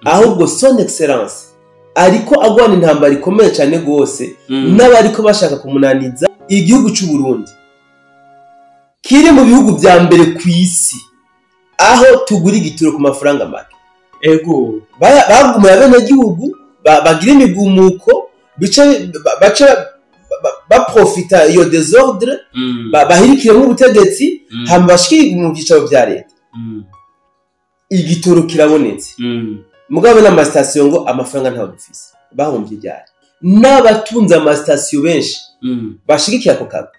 Ahubwo Son Excellence ariko agwana intambara ikomeye cyane gose n'abariko bashaka kumunaniza. Igihugu c'u Burundi kiri mu bihugu vya mbere ku isi aho tugura igituro ku mafaranga make. Ego. Bagumuye abenegihugu bagira imigumuko, bice bace baprofita iyo désordre, bahirikiremo ubutegetsi, hama bashikire mu byicaro vya leta. Igitoro kirabonetse, mugabo n'amasitasiyo ngo amafaranga ntayo dufise, bahombye ryari? N'abatunze amasitasiyo benshi bashigikiye ako kaga.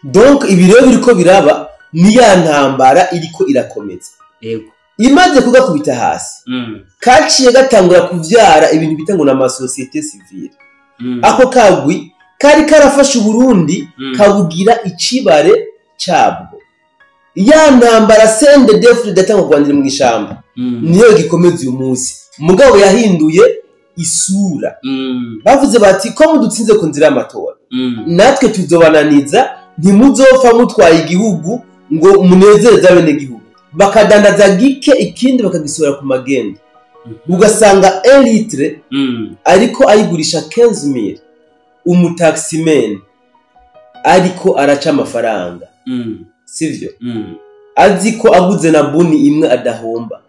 Donc ibi rero biriko biraba ni ya ntambara iriko irakomeza. Ego. Imaze kugakubita hasi, kaciye gatangura kuvyara ibintu bita ngo n'amasosiyete civile. Ako kagwi kari karafashe Uburundi, kabugira icibare cabwo. Ya ntambara CNDD-FDD yatangwa kurwanira mu ishamba niyo gikomeza uyu munsi, mugabo yahinduye isura. Bavuze bati ko mudutsinze ku nzira y'amatora, natwe tuzobananiza, ntimuzopfa mutwaye igihugu ngo munezereze abenegihugu. Bakadandaza gike, ikindi bakagisohora ku magendo, ugasanga 1 litre ariko ayigurisha 15000. Umutaximen ariko araca amafaranga, sivyo? Azi ko aguze na buni imwe adahomba,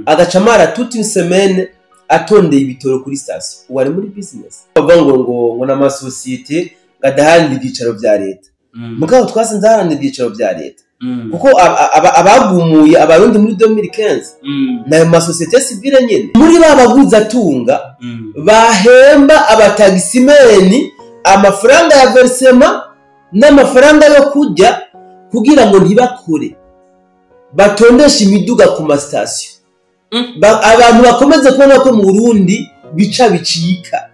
agaca amara toute une semaine atondeye ibitoro kuri station. Ubu ari muri business. Bavuga ngo n'amasosiyete ngadaharanira ibyicaro vya leta, mugabo twasanze aharanira ibyicaro vya leta, kuko abagumuye abarundi muri 2015 nayo masosiyete civile nyene, muri ba baguzatunga bahemba abatagisimeni amafaranga ya versement n'amafaranga yo kurya kugira ngo ntibakore, batondeshe imiduga ku masitasiyo. Abantu bakomeze kubona ko mu Burundi bica bicika.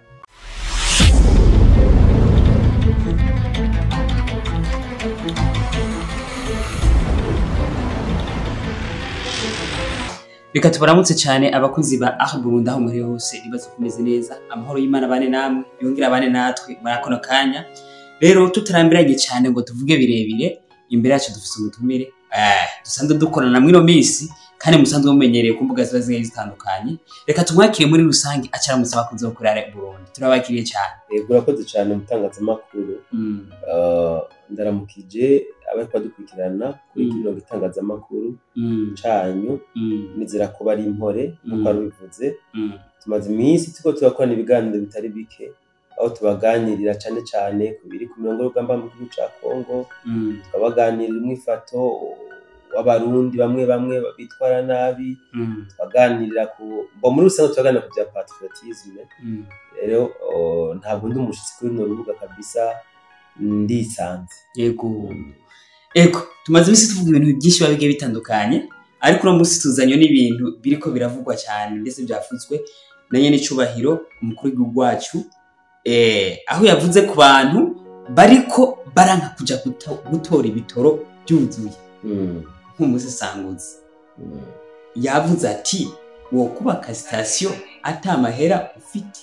Reka tubaramutse cyane abakunzi ba Ah Burundi aho muri hose, nibaza kumeze neza, amahoro y'Imana bane namwe, yongera bane natwe muri kano kanya. Rero tutarambiranye cyane ngo tuvuge birebire, imbere yacu dufise umutumire dusanzwe dukorana mwino misi kandi musanzwe mumenyereye ku mbuga ziba zigiye zitandukanye. Reka tumwakire muri rusange acaramutse abakunzi bo kuri Ah Burundi. Turabakiriye cyane. Yego, urakoze cyane umutangazamakuru. Ndaramukije abariko badukurikirana kuri kino gitangazamakuru canyu, nizera ko bari impore nkuko wabivuze. Tumaze iminsi turiko turakorana ibiganiro bitari bike, aho tubaganirira cane cane ku biri ku mirongo y'urugamba mu gihugu ca Kongo, tukabaganirira umwifato w'abarundi bamwe bamwe bitwara nabi, tukaganirira ku bo muri rusange turaganira ku bya patriotisme. Rero ntabwo ndi umushitsi kuri runo rubuga kabisa, ndisanze. Yego. Ego, tumaze iminsi tuvuga ibintu byinshi biba bigiye bitandukanye, ariko uno munsi tuzanye n'ibintu biriko biravugwa cyane ndetse byavuzwe na nyene icubahiro umukuru w'igihugu wacu, aho yavuze ku bantu bariko baranka kuja gutora ibitoro byuzuye. Nk'umusesanguzi yavuze ati wokubaka sitasiyo ata mahera ufite,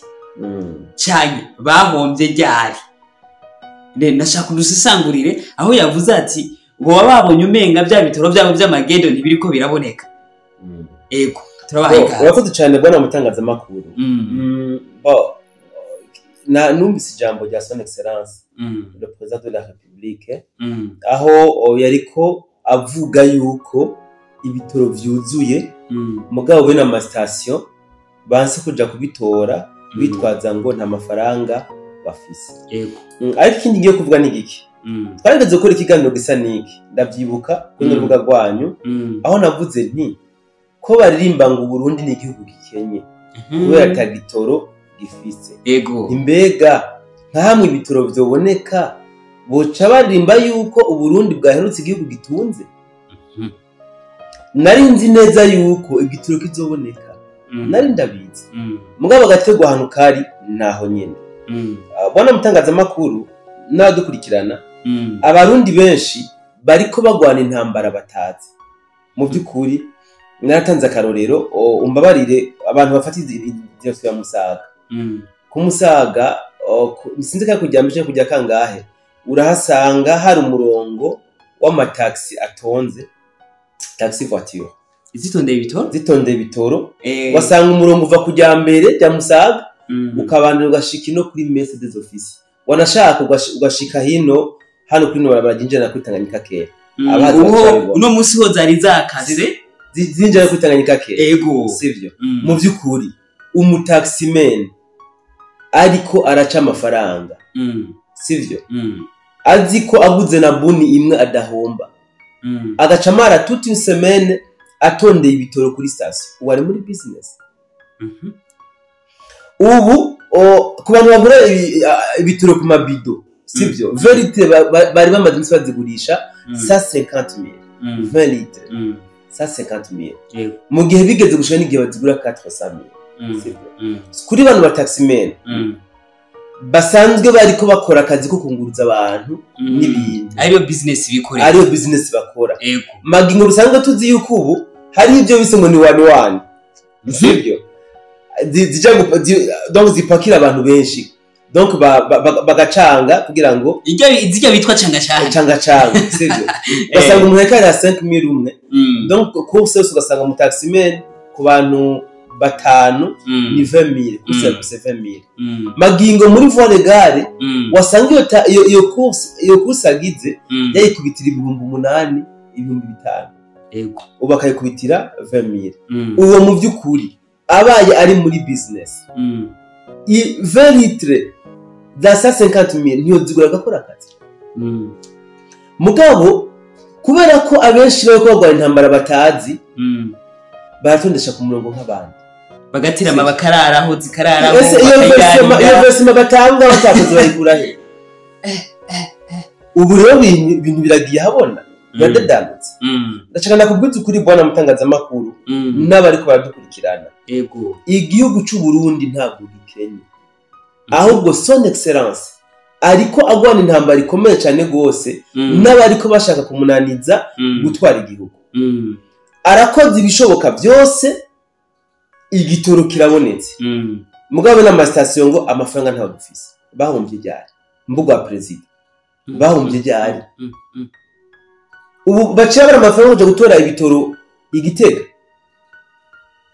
canke bahombye ryari. Nashaka udusesangurire aho yavuze ati boba babonye umenga bya bitoro byabo by'amagendo ntibiriko biraboneka. Ego, turabahaye ikaze. Urakoze cyane bwana mutangazamakuru. Numvise ijambo rya Son Excellence le Président de la République, aho yariko avuga yuko ibitoro vyuzuye, mugabo bene amasitasiyo banse kuja kubitora bitwaza ngo nta mafaranga bafise. Ego. Ariko ikindi ngiye kuvuga ni giki? Twarigeze gukora ikiganiro gisa niki, ndavyibuka kuri rubuga rwanyu, aho navuze nti ko baririmba ngo Burundi ni igihugu gikenye kubera ata gitoro gifise. Ego. Imbega nka hamwe ibitoro vyoboneka boca baririmba yuko Uburundi bwaherutse igihugu gitunze. Nari nzi neza yuko igitoro kizoboneka, nari ndabizi, mugabo agategwa ahantu kari naho nyene. Bwana mutangazamakuru n'abadukurikirana, abarundi benshi bariko bagwana intambara batazi. Mu by'ukuri naratanze akarorero, umbabarire abantu bafata inzira ya Musaga. Ku Musaga, sinzi ko kujya mbere kujya kangahe, urahasanga hari umurongo w'amataxi atonze, taxi voiture. Zitondeye ibitoro. Zitondeye ibitoro. Wasanga umurongo uva kujya mbere rya Musaga, ukabandanya ugashika ino kuri messe des offices, wanashaka ugashika hino hano kuri barabara ryinjira kuri Tanganyika kera. Abazi bacabibona. Uno munsi ho zari zakase. Zinjira kuri Tanganyika kera. Ego. Sivyo? Mu by'ukuri umutaximan ariko araca amafaranga, sivyo? Azi ko aguze na buni imwe adahomba, agaca amara toute une semaine atondeye ibitoro kuri station, ubu ari muri business. Ubu ku bantu bagura ibitoro ku mabido, sivyo? Vérité, bari bamaze iminsi bazigurisha 150 000, 20 litres, 150 000, mu gihe bigeze gushika n'igihe bazigura 400 000, sivyo? Kuri bano ba taximen basanzwe bariko bakora akazi ko kunguruza abantu n'ibintu, ariyo business bikorera, ariyo business bakora, magingo rusanzwe tuzi yuko ubu hari ibyo bise ngo ni one one, sivyo? Zija donc zipakira abantu benshi, donc bagacanga kugira ngo Iryo zijya bitwa canga canga. Canga canga, sivyo? Ugasanga umuntu ariko ariha 5000 umwe, donc course yose ugasanga mu taximen ku bantu batanu ni 20000, course ya 20000. Magingo muri voie légale wasanga iyo course agize yayikubitira 8000, 5000, ubu akayikubitira 20000. Uwo mu by'ukuri abaye ari muri business, 20 litres za 150 000 ntiyozigura agakora akazi. Mugabo kubera ko abenshi bariko barwana intambara batazi, baratondesha ku murongo nk'abandi. Bagatirama, bakararaho, zikararaho. Ese iyo Bakayiganira. versement batanga batakoze bayikura he? Ubu rero ibintu biragiye habona, biradadamutse. Ndashaka ndakubwiza ukuri, bwana mutangazamakuru n'abariko baradukurikirana, igihugu c'u Burundi ntabwo gikenye, ahubwo Son Excellence ariko agwana intambara ikomeye cyane rwose n'abariko bashaka kumunaniza gutwara igihugu. Arakoze ibishoboka byose, igitoro kirabonetse, mugabo n'amasitasiyo ngo amafaranga ntawe dufise. Bahombye ryari? Mbuga wa perezida, bahombye ryari? Ubu baciye babara amafaranga kuja gutora ibitoro igitega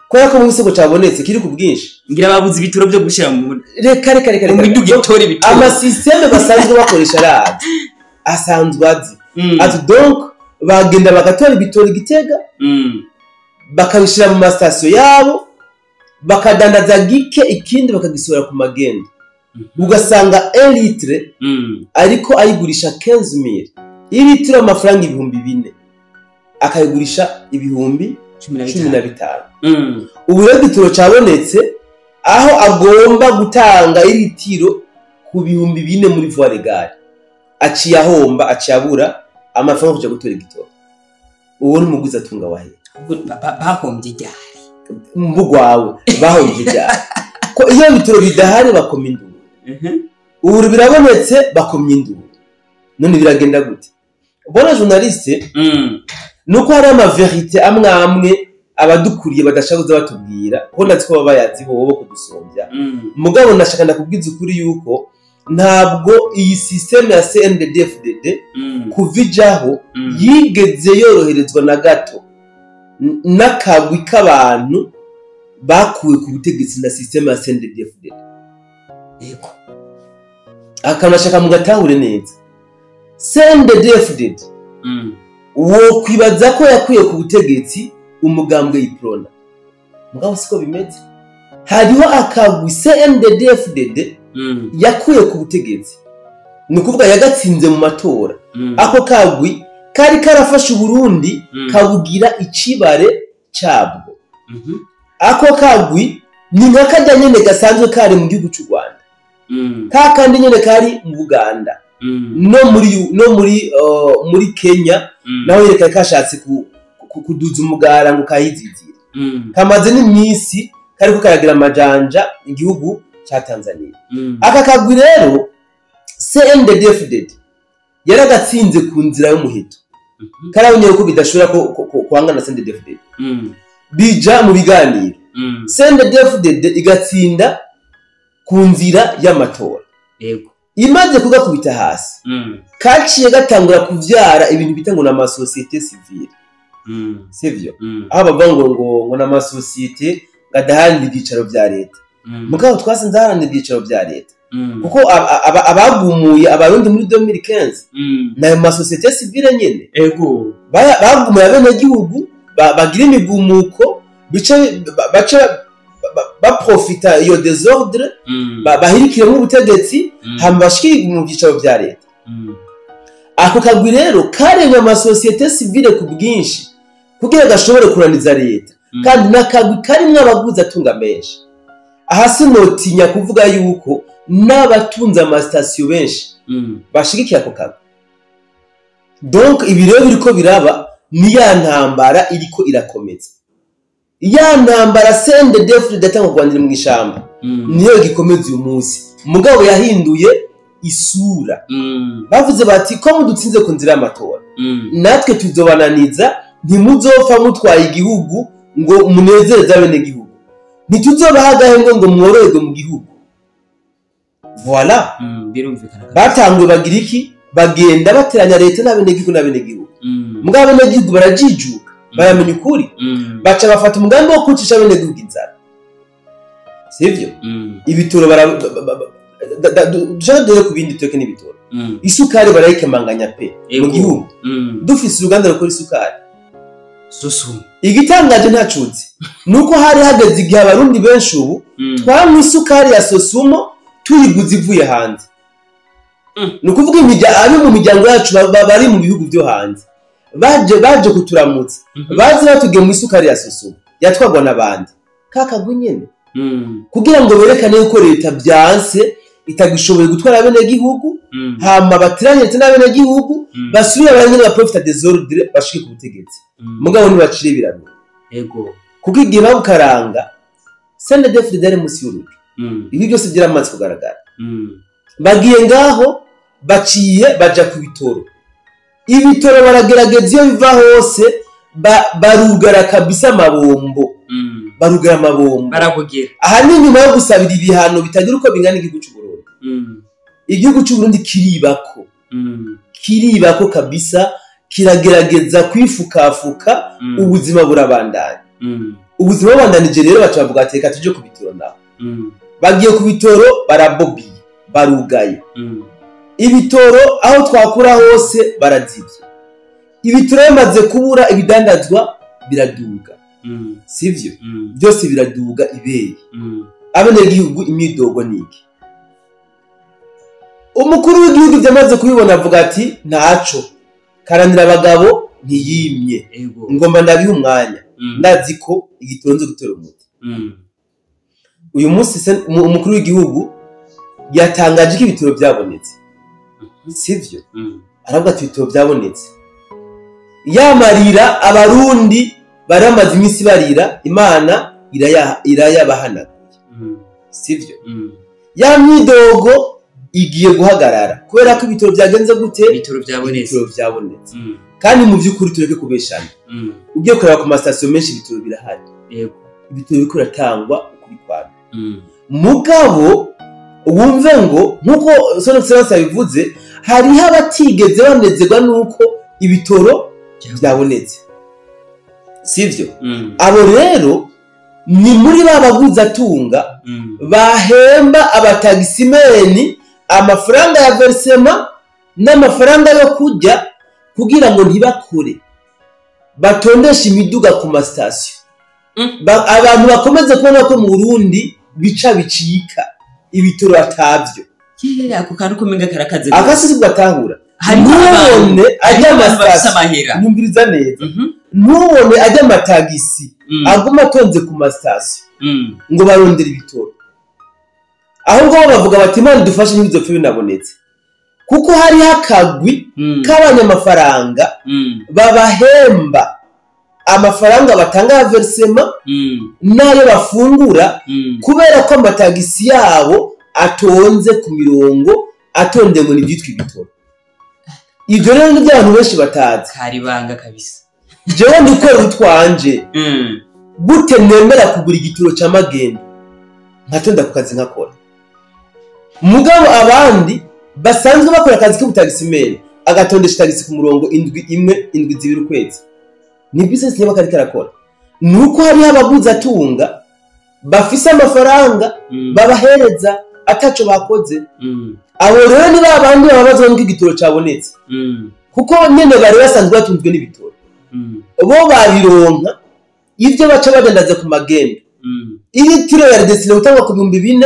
kubera ko mu gisego cabonetse kiri ku bwinshi. Ngira babuze ibitoro byo gushyira mu Reka, reka, reka, mu reka. miduga itora ibitoro. Amasisiteme basanzwe bakoresha arazi, asanzwe azi. Ati donc bagenda bagatora ibitoro igitega, bakabishira mu masitasiyo yabo, bakadandaza gike, ikindi bakagisohora ku magendo, ugasanga 1 litre ariko ayigurisha 15000, ilitiro amafaranga 4000 akayigurisha ibihumbi cumi na cumi na bitanu. bitanu. Ubu rero igitoro cabonetse, aho agomba gutanga ilitiro ku 4000 muri voie légale, aciye ahomba, aciye abura amafaranga yo kuja gutora igitoro. Uwo ni umuguzi atunga wahe? Ubwo bahombye ryari? Mbugwawe, bahombye ryari ko iyo ibitoro bidahari bakoma induru? Ubu birabonetse, bakomye induru, none biragenda gute, bona journaliste? Nuko hari amavérité amwe amwe abadukuriye badashaka kuza batubwira, kuko ndazi ko baba bayazi bobo kudusumbya. Mugabo ndashaka ndakubwiza ukuri yuko ntabwo iyi système ya CNDD-FDD kuva ijaho yigeze yoroherezwa na gato n'akagwi k'abantu bakuwe ku butegetsi na système ya CNDD-FDD. Akantu nashaka mugatahure neza, CNDD-FDD wokwibaza ko yakuye ku butegetsi umugambwe Iprona, mugabo siko bimeze. Hariho akagwi CNDD-FDD yakuye ku butegetsi, ni ukuvuga yagatsinze mu matora. Ako kagwi kari karafashe Uburundi, kabugira icibare cabwo. Ako kagwi ni nka karya nyene gasanzwe kari mu gihugu c'u Rwanda, ka kandi nyene kari mu Buganda, no muri Kenya, naho nyene kari kashatse kuduza umugara ngo kahizizire. Kamaze n'iminsi kariko karagira amajanja igihugu ca Tanzania. Aka kagwi rero CNDD-FDD yaragatsinze ku nzira y'umuheto. Karabonye ko bidashobora kwangana na CNDD-FDD, bija mu biganiro, CNDD-FDD igatsinda ku nzira y'amatora. Imaze kugakubita hasi, kaciye gatangura kuvyara ibintu bita ngo ni amasociété civile. Sivyo? Aho bavuga ngo n'amasosiyete gadaharanira ibyicaro vya leta. Mugabo twasanze aharanira ibyicaro vya leta. Kuko abagumuye abarundi muri 2015 nayo masosiyete civile nyene. Ego. Bagumuye abenegihugu bagira imigumuko bice bace baprofita iyo désordre bahirikiremo ubutegetsi hama bashikire mu byicaro vya leta. Ako kagwi rero karemye amasosiyete civile ku bwinshi kugira gashobore kuraniza leta. Kandi nakagwi karimwo abaguzi atunga menshi. Aha sinotinya kuvuga yuko n'abatunze amasitasiyo benshi bashigikiye ako kagwi. Donc ibi rero biriko biraba ni ya ntambara iriko irakomeza. Ya ntambara CNDD-FDD yatangwa kurwanira mu ishamba niyo gikomeza uyu munsi. Mugabo yahinduye isura. Bavuze bati ko mudutsinze ku nzira y'amatora, natwe tuzobananiza, ntimuzopfa mutwaye igihugu ngo munezereze abenegihugu, ntituzobaha agahengwe ngo mworoherwe mu gihugu. Voilà. Birumvikana. Batanguye bagira iki? Bagenda bateranya leta n'abenegihugu n'abenegihugu. Mugabo abenegihugu barajijuka, baramenya ukuri, baca bafata umugambi wo kwicisha abenegihugu inzara. Sivyo? Ibitoro dushaka dore ku bindi tureke n'ibitoro. Isukari barayikemanganya pe mu gihugu. Dufise uruganda rukora isukari. Susu. Igitangaje ntacuzi nuko hari hageze igihe abarundi benshi ubu twanywa isukari ya Sosumo tuyiguze ivuye hanze. Ni ukuvuga abi mu miryango yacu bari mu bihugu byo hanze baje kuturamutsa, bazi batugiye mu isukari ya Sosumo yatwagwa n'abandi kakagwi nyene, kugira ngo berekane yuko leta byanse itagishoboye gutwara abenegihugu, hama batiranye leta n'abenegihugu, basubire abanyene baprofita désordre bashike ku butegetsi. Mugabo ntibacire ibiraro. Ego. Kuko igihe babukaranga CNDD-FDD yari munsi y'urugo. Ibi byose byaramaze kugaragara. Bagiye ngaho baciye baja ku bitoro. Ibitoro baragerageza iyo biva hose barugara kabisa amabombo. Barugara amabombo. Barabugera. Aha ni nyuma yo gusabira ibihano bitagira uko bingana igihugu c'u Burundi. Igihugu c'u Burundi kiribako. Kiribako kabisa, kiragerageza kwifukafuka, ubuzima burabandanya. Ubuzima bubandanije rero baca bavuga ati reka tuje ku bitoro naho. Bagiye ku bitoro barabobiye, barugaye. Ibitoro aho twakura hose barazivye. Ibitoro bimaze kubura ibidandazwa biraduga. Sivyo? Byose biraduga ibeye. Abenegihugu imyidogo niki? Umukuru w'igihugu byamaze kubibona avuga ati ntaco. Karanira abagabo ntiyimye. Ngomba ndabiha umwanya. Ndazi ko igitoro nzo gutera umuti. Uyu munsi umukuru w'igihugu yatangaje ko ibitoro byabonetse. Sivyo? Aravuga ati ibitoro byabonetse. Yamarira abarundi baramaze iminsi barira, Imana irayabahanaguye. Sivyo? Ya myidogo igiye guhagarara kubera ko ibitoro byagenze gute? Ibitoro byabonetse. Ibitoro byabonetse. Kandi mu by'ukuri tureke kubeshana. Ugiye kureba ku masitasiyo menshi ibitoro birahari. Yego. Ibitoro biriko biratangwa uko bikwiriye. Mugabo wumve ngo nkuko Son Excellence yabivuze, hariho abatigeze banezerwa nuko ibitoro byabonetse. Sivyo? Abo rero ni muri ba baguzatunga bahemba abatagisimeni amafaranga ya versema n'amafaranga yo kurya kugira ngo ntibakore, batondeshe imiduga ku masitasiyo. Abantu bakomeze kubona ko mu Burundi bica bicika ibitoro atavyo. Ako kantu kumenga karakaze. Akasizi gatahura. Ntubone ajya amasitasiyo, nyumviriza neza. Ntubone ajya amatagisi aguma atonze ku masitasiyo ngo barondere ibitoro. Ahubwo bo bavuga bati Imana idufashe ntibizopfe binabonetse. Kuko hariho akagwi k'abanyamafaranga babahemba amafaranga batanga ya versema n'ayo bafungura, kubera ko amatagisi yabo atonze ku mirongo atonde ngo nibyitwa ibitoro. Ibyo rero nibyo abantu benshi batazi. Karibanga kabisa. Jewe ndikora utwanje. Gute nemera kugura igitoro ca magendo nkatonda ku kazi nkakora. Mugabo abandi basanzwe bakora akazi k'ubutagisimene agatondesha tagisi ku murongo indwi imwe indwi zibiri ukwezi. Ni business niba kariko arakora. Nuko hariho abaguzatunga bafise amafaranga babahereza ataco bakoze. Abo rero ni babandi babazwa nuko igitoro cabonetse. Kuko nyene bari basanzwe batunzwe n'ibitoro. Bo babironka ivyo baca badandaza ku magendo. Iri tiro ya desine gutangwa ku 4000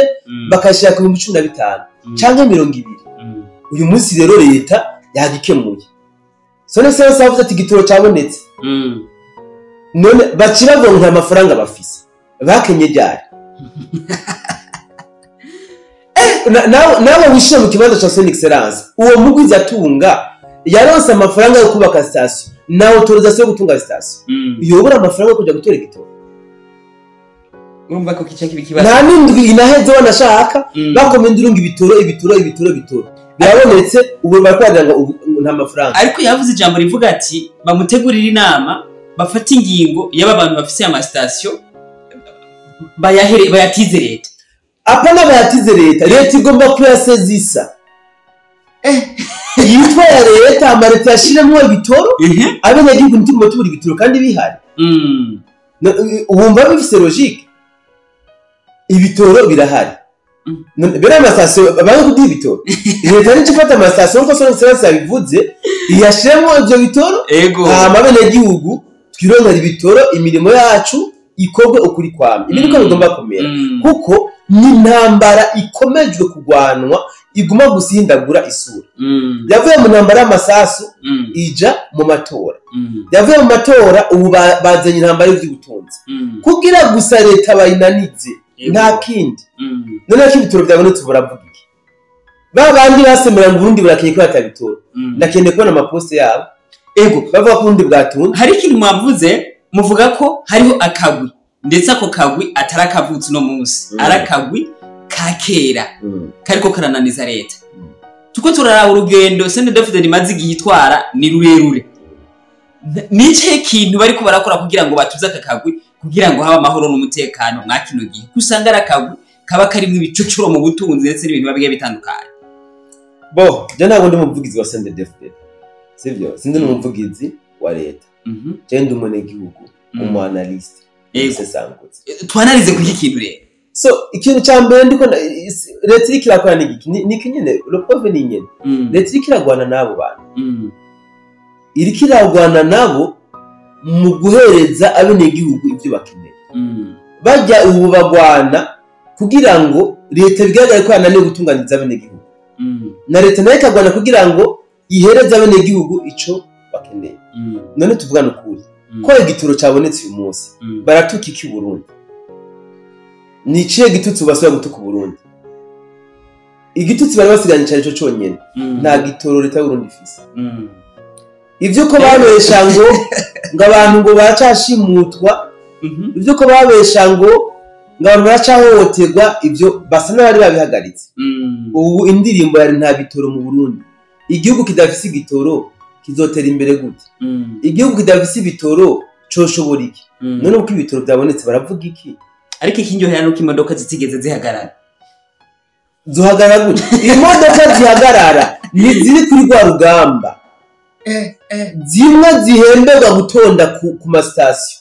bakashira ku 15,000 canke 20. Uyu munsi rero leta yagikemuye. Sone se savuze ati igitoro cabonetse. None bacira bonka amafaranga bafise. Bakenye ryari. Nawe wishire mu kibanza cha Son Excellence. Uwo mugwiza atunga yaronse amafaranga yo kubaka station na autorisation yo gutunga station. Yobora amafaranga yo kuja gutora igitoro. Urumva ko kica kibikibazo. Nta n'indwi inaheze wanashaka bakomenda urunga ibitoro ibitoro ibitoro ibitoro. Birabonetse ubu barikwagira ngo nta mafaranga. Ariko yavuze ijambo rivuga ati bamutegurira inama bafata ingingo y'aba bantu bafise ama station bayahere bayatize leta. Apana bayatize leta, leta igomba kuyasezisa. Yitwa ya leta amareta yashiremo ibitoro, abenegihugu ntitugomba tubura ibitoro kandi bihari. Wumva bifise logique. Ibitoro birahari. Bera amastation bari kuduha ibitoro. Leta nico ifata amastation nkuko Son Excellence yabivuze, iyashiremo ivyo bitoro, hama abenegihugu twironkera ibitoro, imirimo yacu ikorwe ukuri kwamye. Ibi niko bigomba kumera. Kuko ni intambara ikomejwe kugwanwa iguma gusindagura isura. Yavuye mu ntambara y'amasasu ija mu matora. Yavuye mu matora ubu bazanye intambara y'ubutunzi. Kugira gusa leta bayinanize nta kindi. None ko ibitoro byabonetse buravuga iki? Ba bandi basemera ngo Burundi burakenye ko batabitoro. Ndakeneye kubona amaposte yabo. Ego bavuga ko Burundi bwatunze. Hari ikintu mwavuze muvuga ko hariho akagwi ndetse ako kagwi atarakavutse no munsi arakagwi kakera kariko karananiza leta. Tuko turaraba urugendo CNDD-FDD rimaze igihe itwara ni rurerure. Nice kintu bariko barakora kugira ngo batuze aka kagwi kugira ngo habe amahoro n'umutekano mwa kino gihe kusanga arakagwi kaba karimwo ibicucuro mu butunzi ndetse n'ibintu bigiye bitandukanye. Bo je ntabwo ndi umuvugizi wa CNDD-FDD. Sivyo, sindi n'umuvugizi wa leta. Je ndi umunyagihugu, umu analyste. Twanalize ku kintu rero. So ikintu ca mbere ndiko leta iriko irakora ni iki? Ni kinyene, le pauvre ni nyene. Leta iriko iragwana nabo bantu. Iriko iragwana nabo mu guhereza abenegihugu ivyo bakeneye. Bajya ubu bagwana kugira ngo leta bigaragare ko yananiwe gutunganiza abenegihugu. Na leta nayo ikagwana kugira ngo ihereze abenegihugu ico bakeneye. None tuvugane ukuri. Ko igitoro cabonetse uyu munsi baratuka iki Burundi? Ni ikihe gitutsi basubira gutuka Burundi? Igitutsi bari basiganye cyane cyo cyonyene. Nta gitoro leta y'u Burundi ifise. Ivyo ko babesha ngo abantu ngo baracashimutwa, ivyo ko babesha ngo abantu baracahohoterwa, ivyo basa n'abari babihagaritse. Ubu indirimbo yari nta bitoro mu Burundi. Igihugu kidafise igitoro kizotera imbere gute? Igihugu kidafise ibitoro coshobora iki? None uko ibitoro byabonetse baravuga iki? Ariko ikinyohera nuko imodoka zitigeze zihagarara. Zuhagarara gute? Imodoka zihagarara ni ziri kuri rwa rugamba. Zimwe zihemberwa gutonda ku ma station.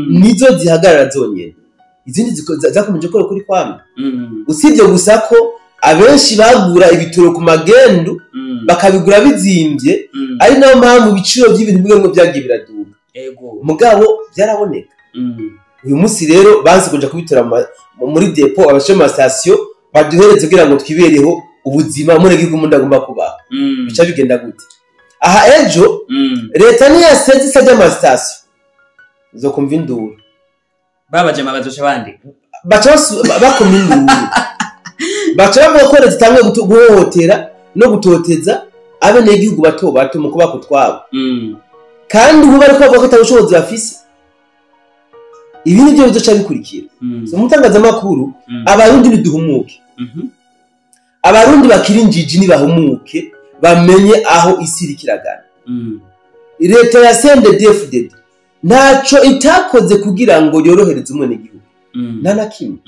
Nizo zihagarara zonyene. Izindi zakomeje gukora kuri kwamwe. Usibye gusa ko abenshi bagura ibitoro ku magendu bakabigura bizimvye, ari nayo mpamvu ibiciro by'ibintu bimwe byagiye biraduga. Mugabo byaraboneka. Uyu munsi rero banze kuja kubitora muri depot abashe ma station baduhereze kugira ngo twibereho ubuzima muri gihugu umuntu agomba kubaho. Bica bigenda gute? Aha ejo leta niyaseze isajya ama station zokumva induru. Babaje mabazoca bandi baca bakoma induru. Baca bavuga ko leta itanguye guhohotera no gutoteza abenegihugu bato bato mu kubaka utwabo. Kandi ubu bariko bavuga ko ata bushobozi bafise. Ibi nivyo bizoca bikurikira. So mutangazamakuru abarundi niduhumuke. Abarundi bakiri injiji nibahumuke bamenye aho isi iriko iragana. Leta ya CNDD-FDD ntaco itakoze kugira ngo yorohereze umwenegihugu. Nta na kimwe.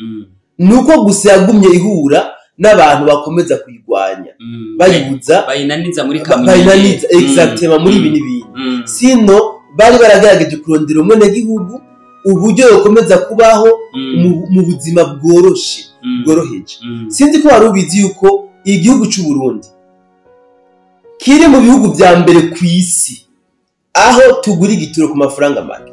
Nuko gusa yagumye ihura n'abantu bakomeza kuyigwanya. Bayibuza bayinaniza muri kamunye. Bayinaniza exactement muri ibi n'ibindi. Sino Bari baragerageje kurondera umwenegihugu uburyo yokomeza kubaho mu buzima bworoshe, bworoheje. Sinzi ko wari ubizi yuko igihugu c'u Burundi kiri mu bihugu vya mbere ku isi aho tugura igituro ku mafaranga make.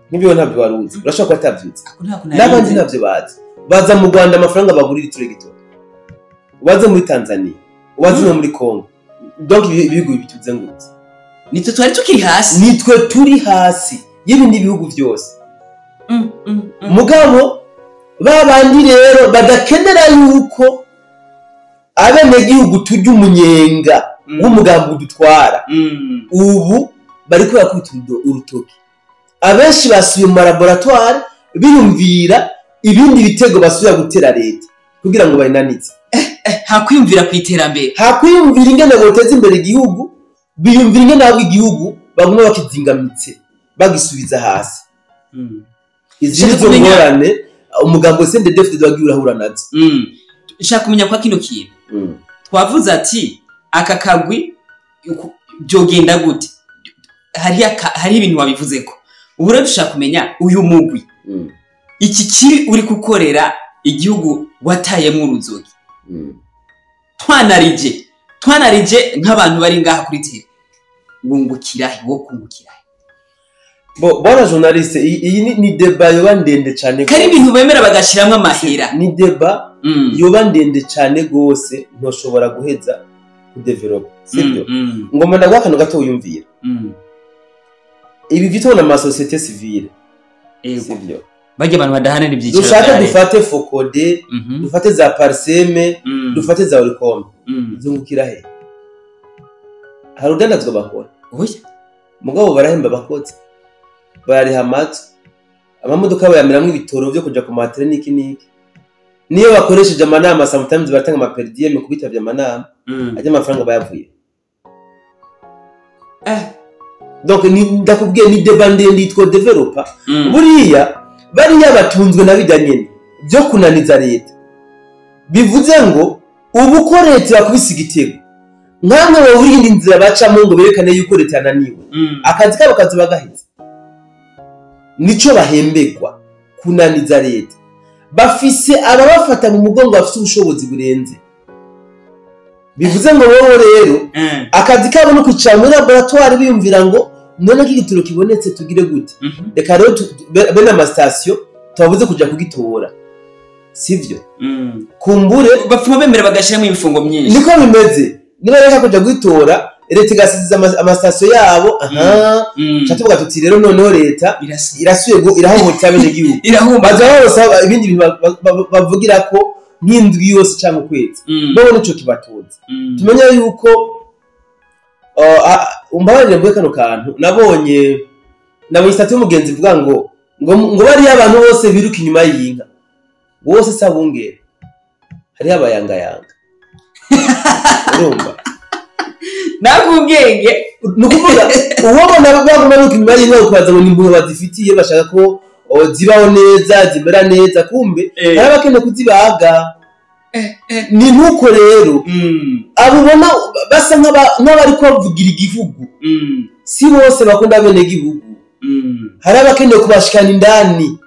Nk'ibyo ntabyo wari uzi, urashobora kuba atavyuzi, n'abandi ntabyo bazi. Baza mu Rwanda amafaranga bagurira ituro igitoro, ubaze muri Tanzania, ubaze no muri Congo. Donc ibihugu bituzengurutse nitwe twari tukiri hasi, nitwe turi hasi y'ibindi bihugu byose. Mugabo babandi rero badakenera yuko abenegihugu turya umunyenga w'umugambi udutwara, ubu bariko barakubita urutoki. Abenshi basubiye mu laboratoire biyumvira ibindi bitego basubira gutera leta kugira ngo bayinanize. Hakwiyumvira ku iterambere, hakwiyumvira ingene boteza imbere igihugu, biyumvira ingene abo igihugu baguma bakizingamitse bagisubiza hasi. Izi nizo ngorane umugambo CNDD-FDD wagiye urahura nazo. Nshaka kumenya kwa kino kintu twavuze ati aka kagwi byogenda gute, hari ibintu wabivuzeko. Ubu rero dushaka kumenya uyu mugwi iki kiri uri gukorera igihugu watayemo uruzogi. Twanarije nk'abantu bari ngaha kuri tele, wungukirahe wo kungukirahe? Bo bwana journaliste, iyi ni débat yoba ndende cyane, kari ibintu bemera bagashiramwe amahera. Ni débat yoba ndende cyane gose, ntoshobora guheza kudevelop, sibyo? Ngomba ndaguha akantu gato wiyumvira. Ibi vyitwa na société civile, sibyo? Bajya abantu badahanira ibyiciro, dushaka dufate FOCODE, dufate za PARCEM, dufate za OLUCOME, zungukira he? Hari urudandazwa bakora? Oya. Mugabo barahemba abakozi, barariha amazu, amamodoka bayamiramwo ibitoro vyo kuja ku matere n'iki n'iki. Niyo bakoresheje amanama sometimes baratanga ama per diem kubitavya amanama, ajya amafaranga bayavuye. Donc ndakubwiye ni débat ndende yitwa developer. Buriya bariya batunzwe na bijya nyene byo kunaniza leta. Bivuze ngo ubu ko leta yakubise igitego, nkamwe baburi indi nzira bacamo ngo berekane yuko leta yananiwe, akazi kabo kazoba gaheze. Nico bahembegwa kunaniza leta. Bafise ababafata mu mugongo bafise ubushobozi burenze. Bivuze ngo wowe rero akazi kabo no kwicara muri laboratoire biyumvira ngo none ko igituro kibonetse tugire gute, reka rero bene amasitasiyo tubabuze kuja kugitora, sivyo? Kumbure bapfuma bemera bagashiramo ibifungo myinshi, niko bimeze. Niba reka kuja gutora leta igasiza amasitasiyo yabo, aha tuvuga tuti rero noneho leta irasuye irahohotera abenegihugu, baza bose ibindi bintu bavugira ko nk'indwi yose cyangwa ukwezi, none nico kibatunze. Tumenye yuko umbabarire mvuge kano kantu, nabonye isitati y'umugenzi ivuga ngo ngo bariya abantu bose biruka inyuma y'inka bose sabungere, hariho abayangayanga. Urumva nakubwenge ni ukuvuga uwobona baguma biruka inyuma y'inka ukabaza ngo ni impuhwe bazifitiye, bashaka ko zibaho neza zimera neza, kumbe hari abakeneye kuzibaga. Ni nkuko rero abo ubona basa nk'abari kubavugira igihugu, si bose bakunda abenegihugu. Hari abakeneye kubashikana indani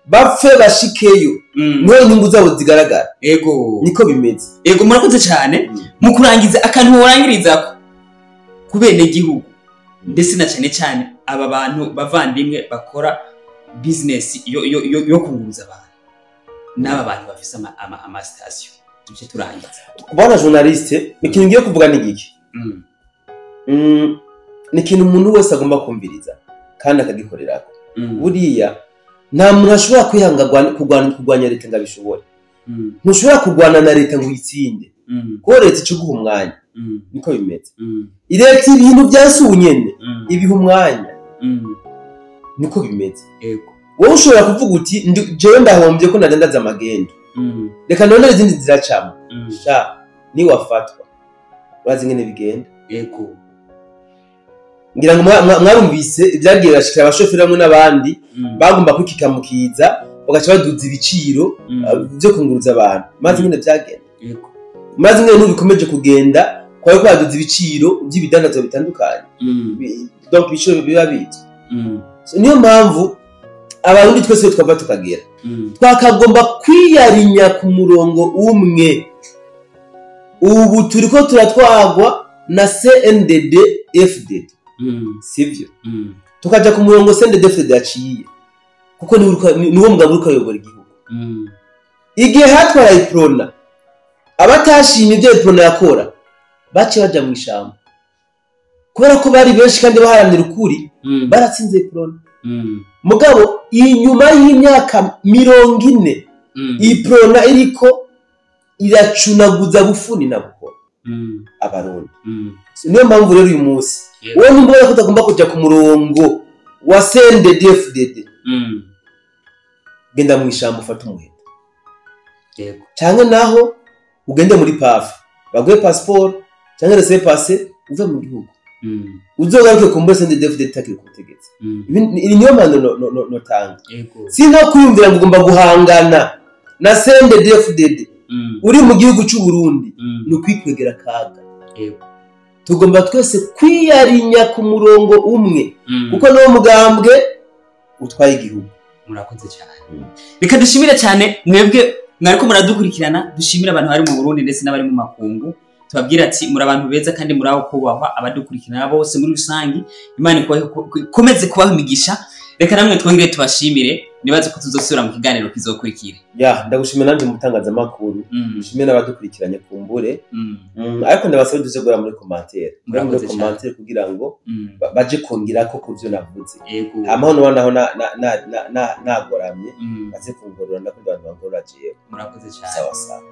bapfe bashikeyo, niho inyungu zabo zigaragara. Ego niko bimeze. Ego, murakoze cyane. Mu kurangiza akantu worangirizako ku benegihugu, ndetse na cyane cyane aba bantu bavandimwe bakora business yo kunguruza abantu, n'aba bantu bafise ama station, tuje turangiza. Bwana journaliste, ikintu ngiye kuvuga ni giki? Ni ikintu umuntu wese agomba kumviriza kandi akagikorerako. Buriya nta muntu ashobora kwihanga kurwanya leta ngo abishobore. Ntushobora kurwana na leta ngo uyitsinde, kuko leta ica iguha umwanya. Niko bimeze. Leta ibintu byasuye nyene ibiha umwanya, niko bimeze. Wowe ushobora kuvuga uti jewe ndahombye ko nadandaza amagendo, reka none izindi ziracamo. Sha niwafatwa urazi ingene bigenda. Ngira ngo mwarumvise ibyagiye birashikira abashoferi bamwe n'abandi bagomba kwikikamukiza bagaca baduza ibiciro byo kunguruza abantu. Maze ingene byagenda, maze ingene n'ubu bikomeje kugenda, kwari kwaduza ibiciro by'ibidandazwa bitandukanye. Donc ibiciro biba bizwi. Niyo mpamvu Abarundi twese twava tukagera twakagomba kwiyarinya ku murongo umwe. Ubu turiko turatwagwa na CNDD FDD, sivyo? Tukaja ku murongo CNDD FDD yaciye, kuko niwo mugabo uriko ayobora igihugu. Igihe hatwara Iprona, abatashimye ibyo Iprona yakora baciye baja mu ishamba, kubera ko bari benshi kandi baharanira ukuri, baratsinze Iprona. Mugabo inyuma y'imyaka 40 Iprona iriko iracunaguza bufuni na buhoro Abarundi. Niyo mpamvu rero uyu munsi wowe nimba ko utagomba kuja ku murongo wa CNDD FDD, genda mu ishamba ufate umuheto, canke naho ugende muri PAF baguhe passeport canke laissez-passer uve mu gihugu, uzogaruke kumbure CNDD FDD itakiri ku butegetsi. Ibi niyo mpano notanga. Si no kwiyumvira ngo ugomba guhangana na CNDD FDD uri mu gihugu c'u Burundi, ni ukwikwegera akaga. Tugomba twese kwiyarinya ku murongo umwe, kuko niwo mugambwe utwaye igihugu. Murakoze cyane. Reka dushimire cyane mwebwe mwariko muradukurikirana, dushimire abantu bari mu Burundi ndetse n'abari mu makungu. Tubabwira ati muri abantu beza kandi muri aho kubahwa, abadukurikirana bose muri rusangi, Imana ikomeze kubaha imigisha. Reka namwe twongere tubashimire, nibaze ko tuzosubira mu kiganiro kizokurikira. Ya, ndagushimira nanje mu mutangazamakuru, nshimire n'abadukurikiranye kumbure. Ariko ndabasaba duze gura muri commentaire, muri commentaire kugira ngo baje kongira ko kuvyo navuze. Amahoro naho nagoramye, baze kungorora, ndakunda abantu bangorora jewe. Murakoze cyane. Sawa sawa.